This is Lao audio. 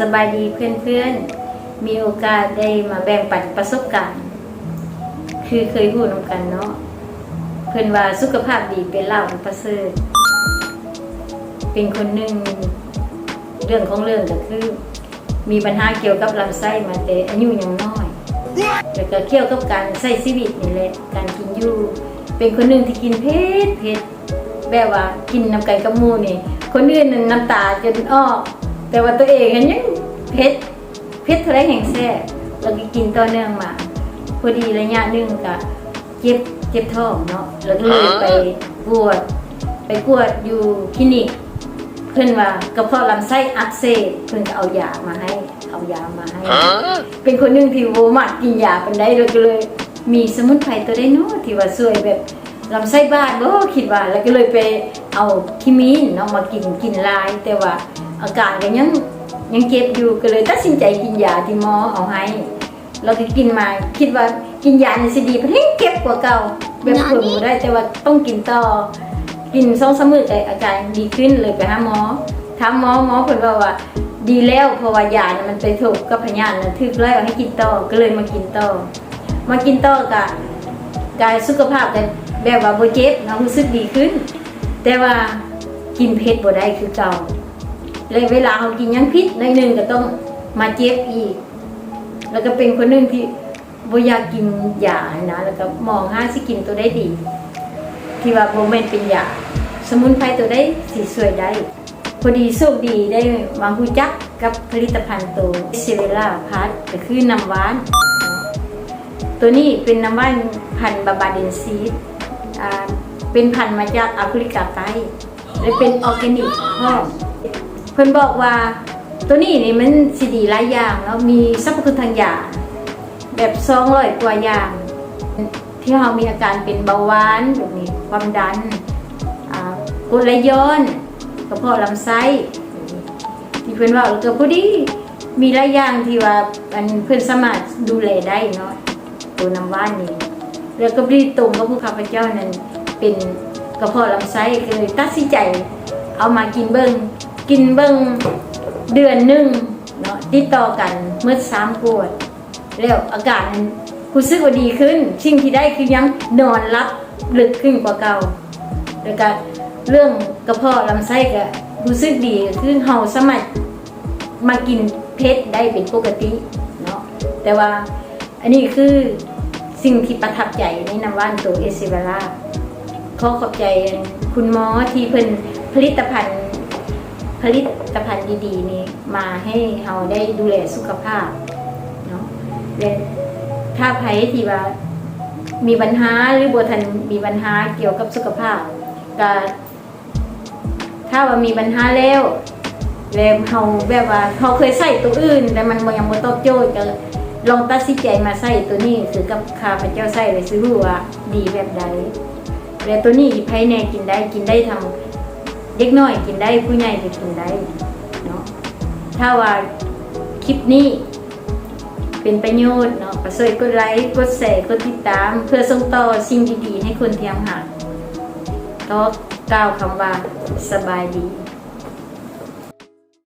ສະບາຍດີເພື່ອນໆ ມີໂອກາດໄດ້ມາແບ່ງປັນປະສົບການ ຄືເຄີຍຮູ້ນຳກັນເນາະ ເພິ່ນວ່າສຸຂະພາບດີເປັນລາບອັນປະເສີດ ເປັນຄົນໜຶ່ງ ເລື່ອງຂອງເລື່ອງກໍຄື ມີບັນຫາກ່ຽວກັບລຳໄສ້ມາແຕ່ອາຍຸຍັງນ້ອຍ ແລ້ວກໍກ່ຽວກັບການໃຊ້ຊີວິດນີ້ແຫຼະ ການກິນຢູ່ ເປັນຄົນໜຶ່ງທີ່ກິນເຜັດໆ ແບບວ່າກິນນຳກັນກັບໝູ່ນີ້ ຄົນອື່ນນັ້ນນ້ຳຕາຈົນອອກ ແຕ່ວ່າຕົວເອງຫັ້ນຍັງເຜັດ ເຜັດເທົ່າໃດແຮ່ງແຊບ ແລ້ວກໍກິນຕໍ່ເນື່ອງມາ ພໍດີໄລຍະໜຶ່ງກະເຈັບ ເຈັບທ້ອງເນາະ ແລ້ວກໍເລີຍໄປກວດ ໄປກວດຢູ່ຄລີນິກ ເພິ່ນວ່າກະເພາະລຳໄສ້ອັກເສບ ເພິ່ນກໍເອົາຢາມາໃຫ້ ເອົາຢາມາໃຫ້ ເປັນຄົນໜຶ່ງທີ່ບໍ່ມັກກິນຢາປານໃດ ແລ້ວກໍເລີຍມີສະໝຸນໄພຕົວໃດເນາະ ທີ່ວ່າຊ່ວຍແບບ ລຳໄສ້ບາດບໍ່ ຄິດວ່າ ແລ້ວກໍເລີຍໄປເອົາຄີມີນເນາະມາກິນ ກິນຫຼາຍ ແຕ່ວ່າອາການກໍຍັງ ຍັງເຈັບຢູ່ ກໍເລີຍຕັດສິນໃຈກິນຢາທີ່ໝໍເອົາໃຫ້ ແລ້ວກໍກິນມາ ຄິດວ່າກິນຢານີ້ຊິດີ ພັດແຮ່ງເຈັບກວ່າເກົ່າ ແບບ ນານນີ້ ທົນບໍ່ໄດ້ ແຕ່ວ່າຕ້ອງກິນຕໍ່ ກິນສອງສາມມື້ກໍອາການດີຂຶ້ນ ເລີຍໄປຫາໝໍ ຖາມໝໍ ໝໍເພິ່ນເວົ້າວ່າດີແລ້ວ ເພາະວ່າຢານັ້ນມັນໄປທົບກັບພະຍາດ ຖືກແລ້ວໃຫ້ກິນຕໍ່ ກໍເລີຍມາກິນຕໍ່ ມາກິນຕໍ່ກະ ກາຍສຸຂະພາບກະແບບວ່າບໍ່ເຈັບເນາະ ຮູ້ສຶກດີຂຶ້ນ ແຕ່ວ່າກິນເຜັດບໍ່ໄດ້ຄືເກົ່າ ແລະເວລາເຮົາກິນຫຍັງຜິດໜ້ອຍໜຶ່ງກໍຕ້ອງມາເຈັບອີກ ແລ້ວກໍເປັນຄົນໜຶ່ງທີ່ບໍ່ຢາກກິນຢາຫັ້ນນະ ແລ້ວກໍມອງຫາຊິກິນໂຕໃດດີ ທີ່ວ່າບໍ່ແມ່ນເປັນຢາ ສະໝຸນໄພໂຕໃດຊິຊ່ວຍໄດ້. ພໍດີໂຊກດີໄດ້ມາຮູ້ຈັກກັບຜະລິດຕະພັນໂຕເອເຊເວລາພລັສ ກໍຄືນ້ຳຫວານ ໂຕນີ້ເປັນນ້ຳຫວານພັນບາບາເດນຊີດ ອ່າ ເປັນພັນມາຈາກອາຟຣິກາໃຕ້ ແລະເປັນອອແກນິກພ້ອມ ເພິ່ນບອກວ່າໂຕນີ້ນີ້ມັນຊິດີຫຼາຍຢ່າງເນາະ ມີສັບພະຄຸນທາງຢາ ແບບສອງຮ້ອຍກວ່າຢ່າງ ທີ່ເຮົາມີອາການເປັນເບົາຫວານ ແບບນີ້ ຄວາມດັນ ອ່າ ກົດໄຫຼຍ້ອນ ກະເພາະລຳໄສ້ ທີ່ເພິ່ນເວົ້າ ແລ້ວກໍພໍດີມີຫຼາຍຢ່າງທີ່ວ່າ ອັນ ເພິ່ນສາມາດດູແລໄດ້ເນາະ ໂຕນ້ຳຫວານນີ້ ແລ້ວກໍພໍດີຕົງກັບຜູ້ຂ້າພະເຈົ້ານັ້ນເປັນກະເພາະລຳໄສ້ ກໍເລີຍຕັດສິນໃຈເອົາມາກິນເບິ່ງ ກິນເບິ່ງເດືອນໜຶ່ງເນາະ ຕິດຕໍ່ກັນໝົດສາມຂວດ ແລ້ວອາການນັ້ນຮູ້ສຶກວ່າດີຂຶ້ນ ສິ່ງທີ່ໄດ້ຄືຫຍັງ ນອນຫຼັບເລິກຂຶ້ນກວ່າເກົ່າ ແລ້ວກະເລື່ອງກະເພາະລຳໄສ້ກະຮູ້ສຶກດີ ຄືເຮົາສາມາດມາກິນເຜັດໄດ້ເປັນປົກກະຕິເນາະ ແຕ່ວ່າອັນນີ້ຄືສິ່ງທີ່ປະທັບໃຈໃນນ້ຳຫວານໂຕເອເຊເວລາ ຂໍຂອບໃຈຄຸນໝໍທີ່ເພິ່ນຜະລິດຕະພັນ ຜະລິດຕະພັນດີໆນີ້ ມາໃຫ້ເຮົາໄດ້ດູແລສຸຂະພາບເນາະ ແລະ ຖ້າໃຜທີ່ວ່າມີບັນຫາ ຫຼື ບໍ່ທັນມີບັນຫາກ່ຽວກັບສຸຂະພາບ ກະ ຖ້າວ່າມີບັນຫາແລ້ວ ແລະ ເຮົາແບບວ່າເຮົາເຄີຍໃຊ້ໂຕອື່ນ ແຕ່ມັນບໍ່ ຍັງບໍ່ຕອບໂຈດ ກະລອງຕັດສິນໃຈມາໃຊ້ໂຕນີ້ ຄືກັບຂ້າພະເຈົ້າໃຊ້ ແລະ ຊິຮູ້ວ່າດີແບບໃດ ແລະ ໂຕນີ້ໃຜແດ່ກິນໄດ້ ກິນໄດ້ທັງເດັກນ້ອຍກິນໄດ້ ຜູ້ໃຫຍ່ກໍກິນໄດ້ເນາະ. ຖ້າວ່າຄລິບນີ້ເປັນປະໂຫຍດເນາະ ກໍຊ່ວຍກົດໄລ ກົດແຊ ກົດຕິດຕາມ ເພື່ອສົ່ງຕໍ່ສິ່ງດີໆໃຫ້ຄົນທີ່ເຮົາຮັກ. ຂໍກ່າວຄຳວ່າ ສະບາຍດີ.